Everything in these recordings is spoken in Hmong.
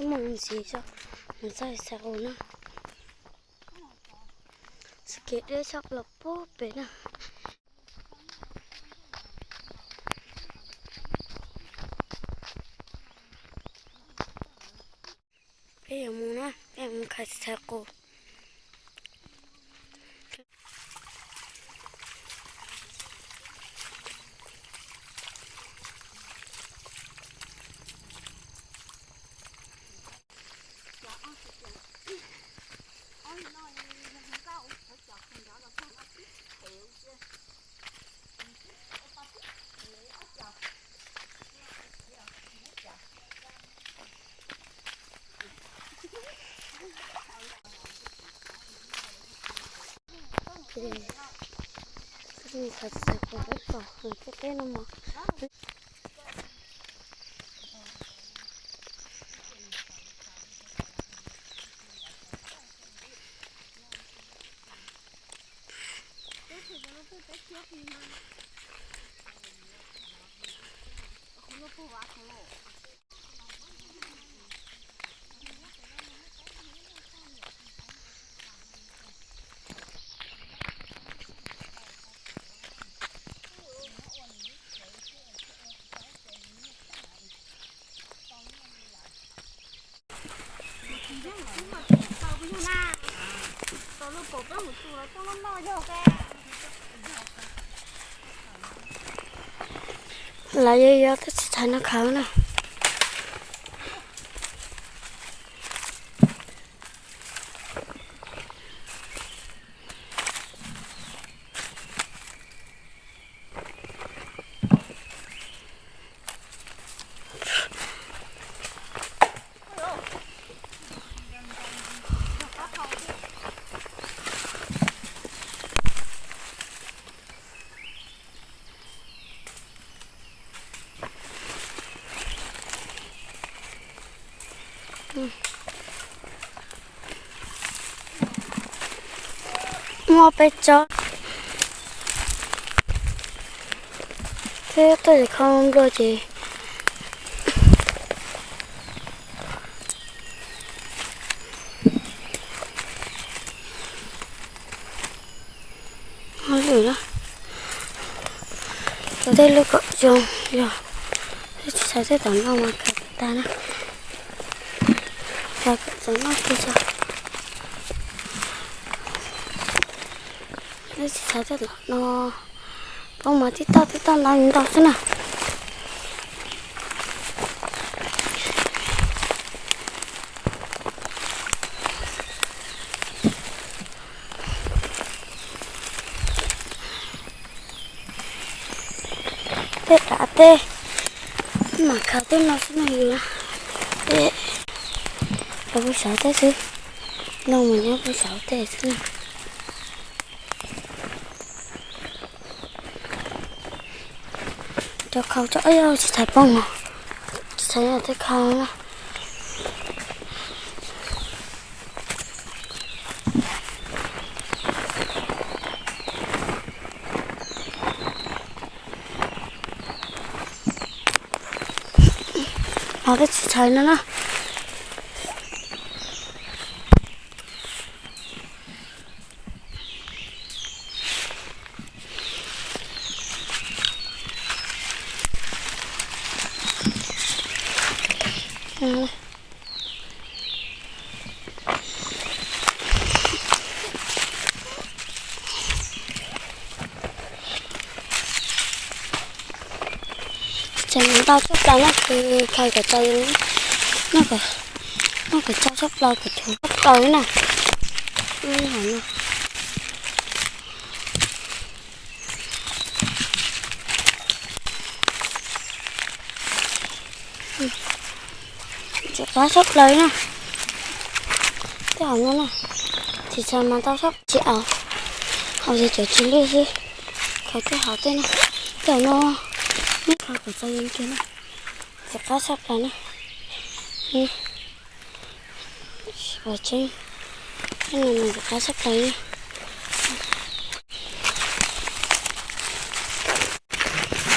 Mus ntxiv tso, mus txog txhais qus na. Txoj kev deb tshaj plaws puag pem na. Peb yuav mus na, peb yuav mus khaws txhais qus. Lawv yuav yuav tej txhais no khaws na. Muaj peb tsob thiab tuaj ces kho nplua ces lwm na. Cov tej lub kom zoo yog tsis txhais tej tom no mas khaws tag na. Khaws kom txaus noj kiag tso. Tsis txhais tej tom no, poob mas tib toj tib toj ntau ntau xwb na. Tej dav tej, mam khaws tej no xwb na yus. Tej, kuv sawv tej xwb, no mas nyob kuv sawv tej xwb na. Cov khau tso, yog tsis txhais poob os, tsis txhais tej khau na. Ho twb tsis txhais no na. Tseem ntau tshaj plaws na, khaws kom txaus, noj kom txaus tshaj plaws, kom thuav tshaj plaws na. Tseem qab tshaj plaws na. Tej hauv no na, tsis txhais mas tau tshaj tsis aus, hauv yog cov tsis lwj xwb. Khaws tej hauv tej no, tej hauv no, neb khaws kom txaus yees kiag na. Tseem qab tshaj plaws na. Tseem qab tshaj plaws na.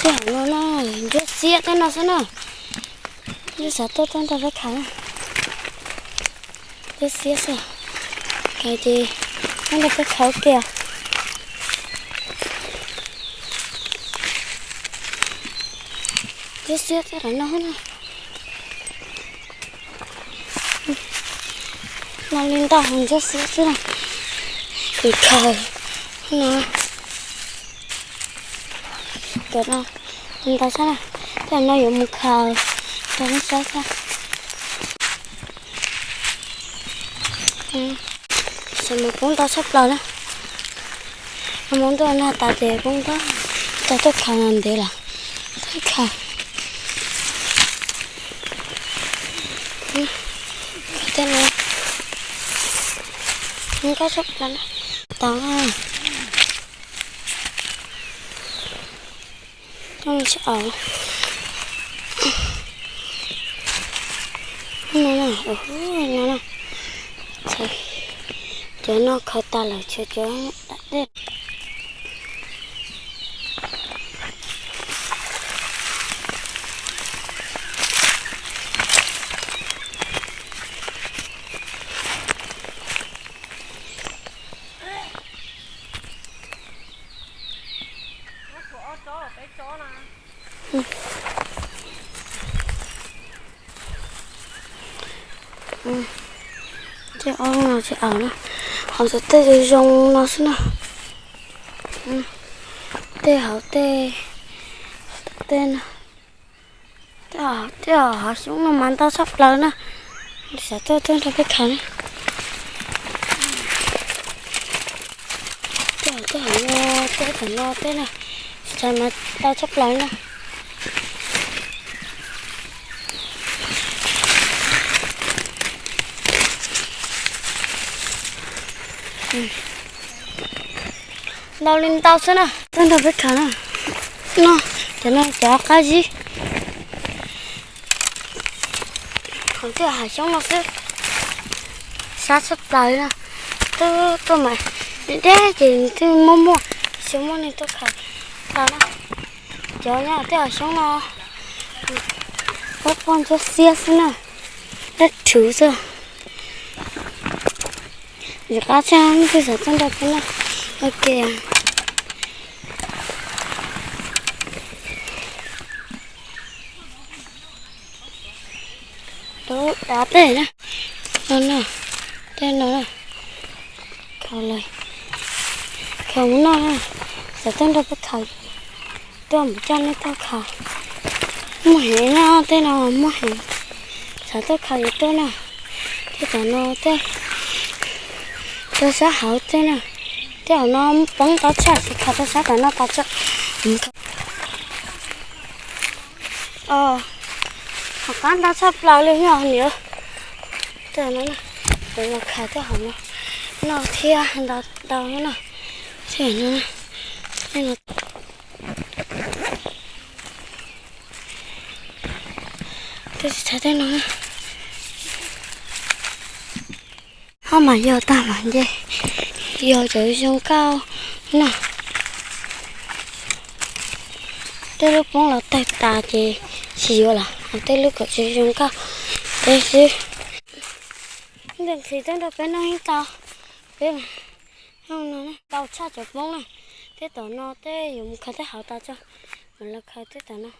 Tej hauv no na, ntsuab xiab tej no xwb na. Ntsuab xav tuaj tuaj nrog peb khaws na. Xiab xiab xwb. Ces peb nrog peb khaws kiag. Ntsuab xiab thiab lawm no na. No li ntau hauv ntsuab xiab xwb na. Kuv khaws no. Cov no ntau xwb na. Cov no yuav mus khaws rau nej saib thiab. Xyov mas poob ntau tshaj plaws na. Hmo ntuj nag tas ces poob ntau, tau tuaj khaws no ntev lawm. Tuaj khaws. Khaws tej no, nkauj tshaj plaws na. Tau na. Tsis aus. No na, no na. Cov no khaws tas lawm, tshuav cov dej. Tej ob no tsis aus na, hauv tej zoo zoo no xwb na. Tej hauv tej, tej no, tej hauv xyoob no mas ntau tshaj plaws na. Xav tuaj tuaj nrog peb khaws na. Tej hauv, tej hauv no, tej tam no tej na, tsis mas ntau tshaj plaws na. Ntau li ntau xwb na, tuaj nrog peb khaws na. No, cov no cov qab zib. Hauv tej hav xyoob no xwb, sab tshaj plaws na. Twb tuaj mas deb ces twb muaj muaj, xyov muaj neeg tuaj khaws tau na. Cov nyob tej hav xyoob no, poob poob ntsuab xiab xwb na, dab rhuv xwb. Yus qab tshaj, twb xav tuaj nrog peb noj ua ke. Dav tej na, no na, tej no na, khaws los, khaws mus noj na, xav tuaj nrog peb khaws, tuaj mus coj nej tuaj khaws. Muaj heev na, tej no muaj heev, xav tuaj khaws yuav tuaj na. Tej tam no tej, rau sab hauv tej na, tej hauv no poob tau tshaj, tsis khaws rau sab tam no tas tso. Hauv qab ntau tshaj plaws li yog niam. Tej no, los khaws tej hauv no, noj thiab ntau ntau na. Tej no, tej no, ho mas yog tag mas nce, yog cov zoo nkauj na. Tej lub poob los tawg tas ces tsis yuav lawm, ho tej lub kom tsis zoo nkauj peb xwb. Nqhis tuaj nrog peb noj ib tau, peb noj no ntau tshaj cov poob na. Tej tom no tej yuav mus khaws tej hauv tas tso, mam los khaws tej tom no.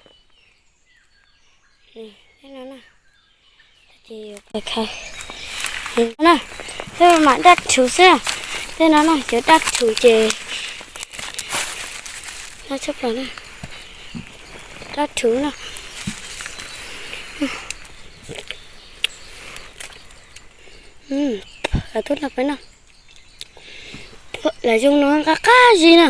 Tej no na, ces yuav khaws na, tej mam daj rhuv xwb. Tej no na cov daj rhuv ces, daj rhuv na. Tuaj nrog peb noj. Lam zoo no qab qab zib na.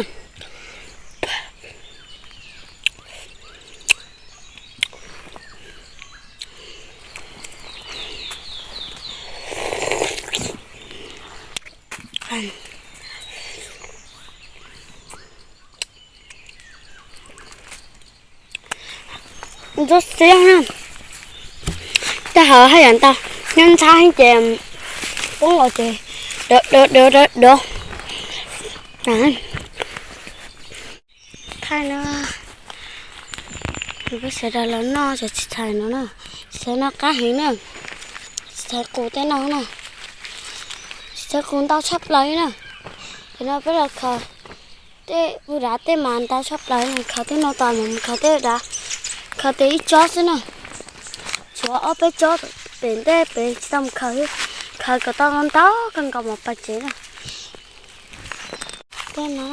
Ntsuab xiab na, tej hauv haj yam ntau, nyob ntxhab heev ces poob los ces dov dov dov dov. Thaij na, peb sawv daws los noj cov txiv txhais no na, txiv txhais no qab heev na, txiv txhais qus tej no na. Tej qus ntau tshaj plaws li na. Ces no peb los khaws tej ub dav tej mas ntau tshaj plaws, khaws tej no tas mus khaws tej dav, khaws tej ib tsob xwb na. Tshuav ob peb tsob pem ntej pem tsis tau mus khaws, khaws kom tau ntau kawg nkaus mas pais tsev na. Tej no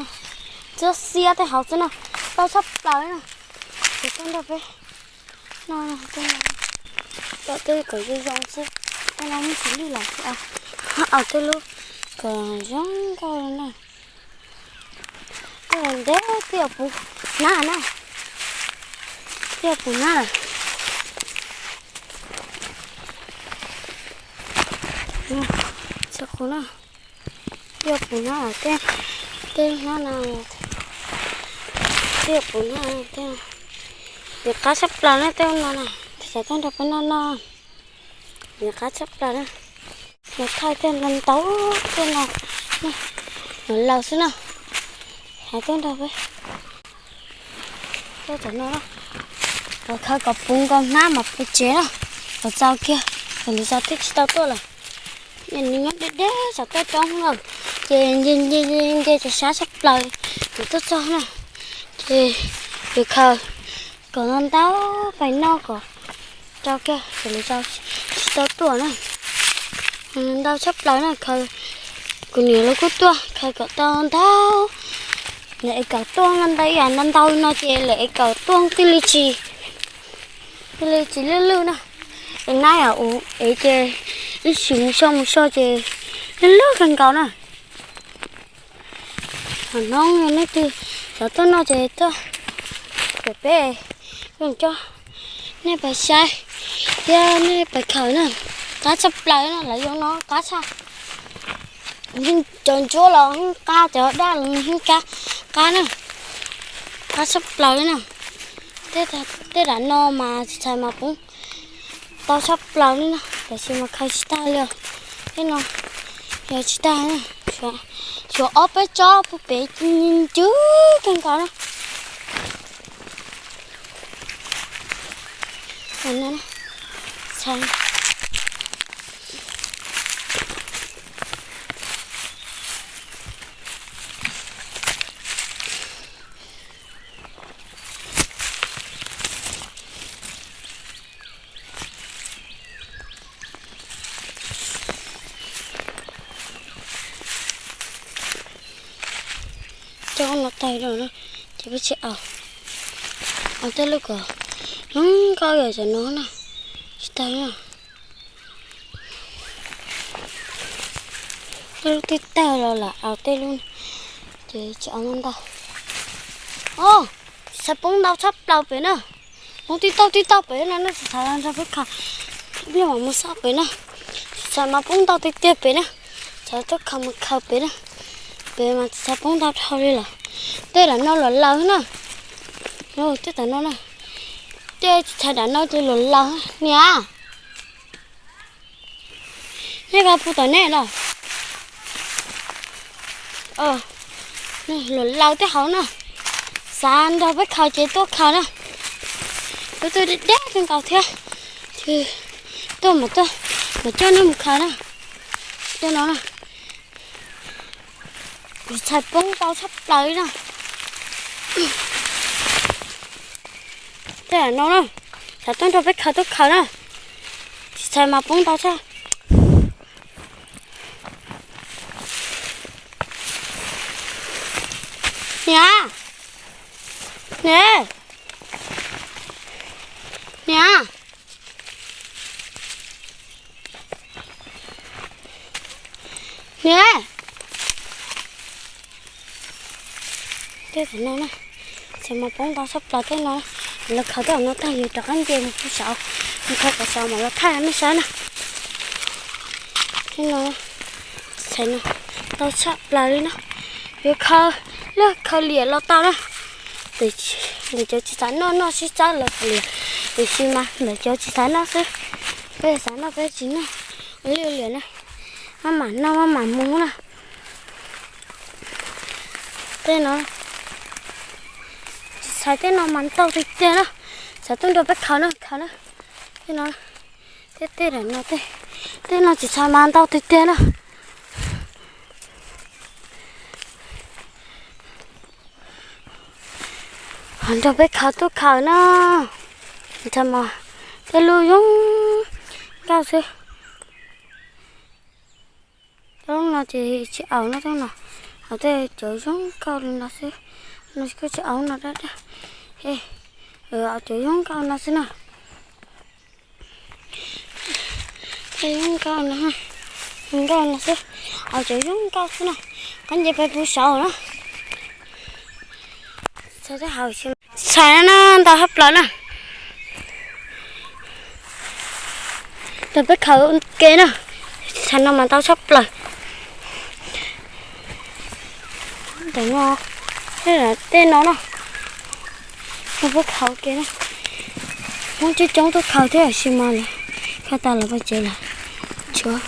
txob xiab tej hauv xwb na, ntau tshaj plaws na. Ces tej nrog peb no, tej kom zoo zoo xwb, tej no muab tsis lwj los xwb, tej lub kom zoo nkauj na. Tej ntev twb yuav puv hnab na, twb yuav puv hnab lawm. Txhia qus na, twb yuav puv hnab lawm, tej hnab no, twb yuav puv hnab tej. Nws qab tshaj plaws na tej no na, xav tuaj nrog peb noj noj, nws qab tshaj plaws na. Nws thaij tej no ntau, tej no laus xwb na. Xav tuaj nrog peb, tuaj tom no, khaws kom puv nkaus hnab mas pais tsev na, kom txaus kiag, kom nws txaus twb tsis tau tuaj lawm. Nws nyob deb deb saum tej roob lawm, ces nce nce nce ces sab tshaj plaws, nws tuaj txog na, ces yuav khaws kom ntau ntau pais noj kom tau kiag, kom nws txaus tsis tau tuaj na. Ntau tshaj plaws na, khaws, kuv niam lawv kuj tuaj khaws kom tau ntau, lawv es kom tuaj ntau ntau ib yam ntau ntau no ces lawv es kom tuaj tij li tsis, tij li tsis lwj lwj na. Es nab yam ub es ces ib sim mus so mus so ces lwj lwj kawg nkaus na. Thaum no yog leej twg xav tuaj noj ces tuaj, pem peb yeej coj nej pais saib thiab nej pais khaws na. Qab tshaj plaws na, lawv zoo no qab tshaj. Yeej cov ntsuab los yeej qab, cov daj los yeej qab, qab na, qab tshaj plaws li na. Tej daim no mas tsis txhais mas poob tau tshaj plaws li na, tab sis mas khaws tsis tag li os. Tej no yog tsis tag na, tshuav ob peb tsob puag pem ncw kawg nkaus na. Coj no tawg rau na, ces peb tsis aus, aus tej lub kom zoo nkauj yam cov no na, tsis tawg na. Tej lub twb tawg los lam aus tej lub, ces tsis aus ntau. Os, tsis txhais poob ntau tshaj plaws pem na. Poob tib tauj tib tauj pem no, nej tsis txhob nrog peb khaws, ib pliag mam mus xauj pem na. Tsis txhais mas poob ntau tiag tiag pem na. Txhob tuaj khaws mus khaws pem na. Pem mas tsis txhais poob ntau dhau li lawm. Tej lam no luam laws na. Tej tam no na, tej tsis txhais lam no ces luam laws niam. Nej koj puas tom nej los? Luam laws tej hauv na. Xav nrog peb khaws ces tuaj khaws na. Peb tuaj deb deb kawg nkaus thiab. Tuaj mas tuaj, mas coj nej mus khaws na. Tej no na, tsis txhais poob ntau tshaj plaws li na. Tej no na, xav tuaj nrog peb khaws tuaj khaws na. Tsis txhais mas poob ntau tshaj. Niam, niam, niam, niam. Tej tam no na, txhais mas poob ntau tshaj plaws tej no. Lawv khaws tej no tag yus rov qab nce mus pem saud, mus khaws pem saud mam los thaij nej saib na. Tej no, txhais no ntau tshaj plaws li na. Yuav khaws, lawv khaws liam los tau na. Ntawm cov tsis xav noj noj sib txawb los khaws liam, tiam sis mas ntawm cov tsis xav noj xwb, peb xav noj peb tsis noj, ua liam na, maj mam noj maj mam mus na. Tej no, tsis txhais tej no mas ntau tiag tiag na, xav tuaj nrog peb khaws na, khaws na. Tej no, tej tej no, tej no tsis txhais mas ntau tiag tiag na. Nrog peb khaws tuaj khaws na, ntshai mas tej lub zoo nkauj xwb. Lub no ces tsis aus no, lub no aus tej cov zoo nkauj li no xwb. No kuj tsis aus no dab dab, aus cov zoo nkauj no xwb na. Zoo nkauj no, zoo nkauj no xwb, aus cov zoo nkauj xwb na. Qab nce peb puv saud na. Txhais na, ntau tshaj plaws na. Ntawm peb khaws ke na, txhais no mas ntau tshaj plaws. Ntawm no, tej no na, ntawm peb khaws ke na. Muaj coob coob tuaj khaws thiab, tab sis mas lawv khaws tas lawv pais tsev lawm. Tshuav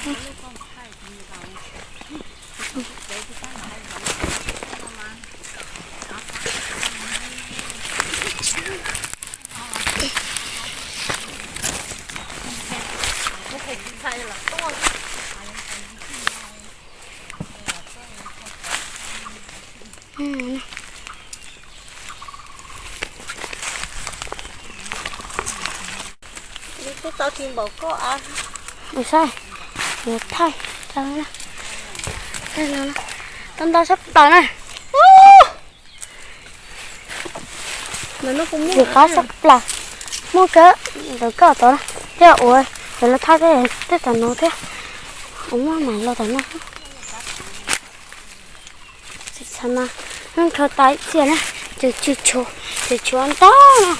Twb tau tsis npaum koj a. Saib, thaij, tau ntau tshaj plaws na. Ntxim qab tshaj plaws. Muaj kawg ntawm koj tod na. Thiab ua, ces lawv thaij tej, tej tom no thiab. Ua muaj mam los tom no. Tsis txhais mas, khaws tas ib txhia na, ces tsis tshuav, ces tshuav ntau no.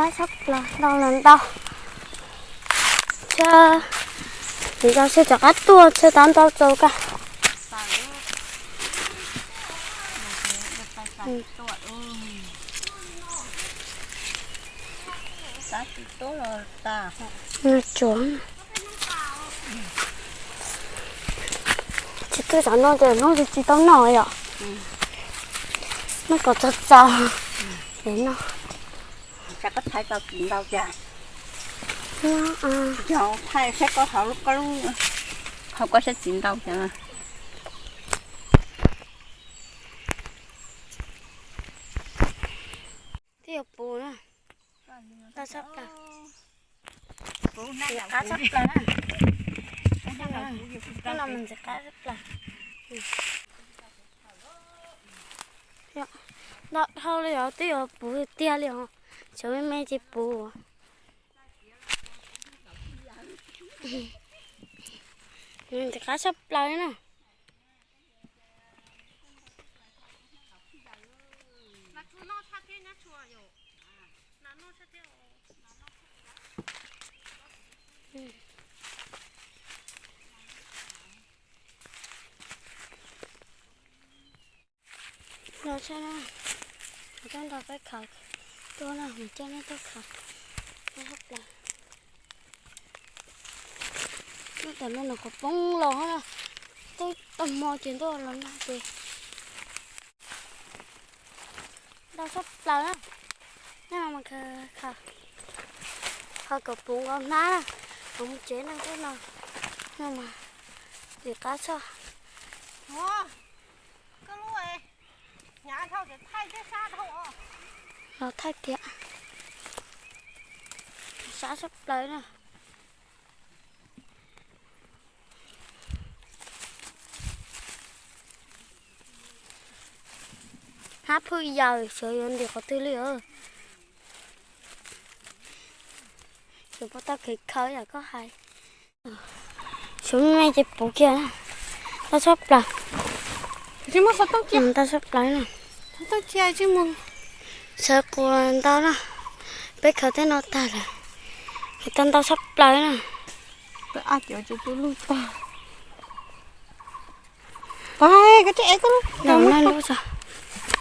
Qab tshaj plaws, ntau los ntau. Tsam, ntau tsam rov qab tuaj, tsam tab ntau txaus kawg. Tsuav. Tsis tuaj zaum no ces hnub twg tsis tau noj yom. Noj kom txaus txaus. Ces no. Koj thaij tau txiv ntau cas? Yog thaij saib koj hauv lub, koj lub, hauv koj saib txiv ntau cas. Twb yog puv na. Ntau tshaj plaws. Ntxim qab tshaj plaws na. Tej no mas ntxim qab tshaj plaws. Ntau dhau li os, twb yog puv tiag li os. Tshuav me me ces puv. Ntxim qab tshaj plaws li na. Los saib na, kuv coj nrog peb khaws tuaj na, mus coj nej tuaj khaws. Tshaj plaws. Nyob tom no nws qhuav poob los na, twb tau hmo ces ntuj los nag ces ntau tshaj plaws na. Nyob no mas khaws, khaws kom puv nkaus hnab na, mus tsev no, no mas ntxim qab tshaj. Los thaij tiag, sab tshaj plaws na. Hnab phwj yaws, xyov yuav ntim qhov twg li os. Xyov puas tau kev khaws yam koj hais. Xyov me ces puv kiag. Ntau tshaj plaws. Ntau tshaj plaws na. Sawv quas ntau na. Peb khaws tej no tag lawm, tau ntau tshaj plaws na.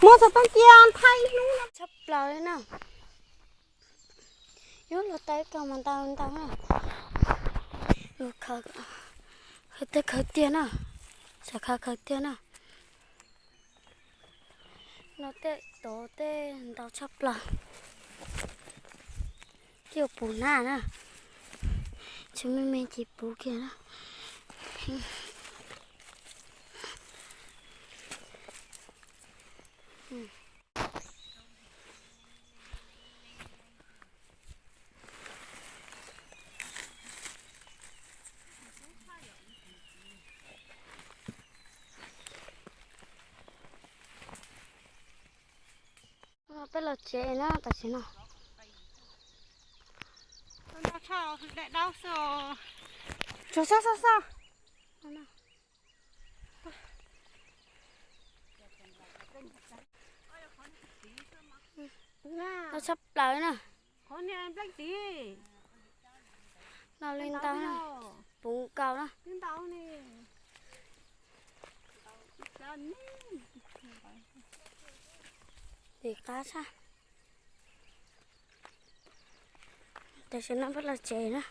Muab xov tooj cia thaij hnub tshaj plaws li na. Yuav luag taw kawg mas ntau ntau na. Khaws, khaws tiag khaws tiag na. Xav khaws khaws tiag na. No tej tod tej ntau tshaj plaws. Twb yuav puv hnab na. Tsis me me ces puv kiag na. Peb los tsev na tam sim no. Tsuag xwb xwb xwb. Los tshaj plaws na. Los li ntau na. Puv nkaus na. Tim qab tshaj. Tam sim no peb los tsev na.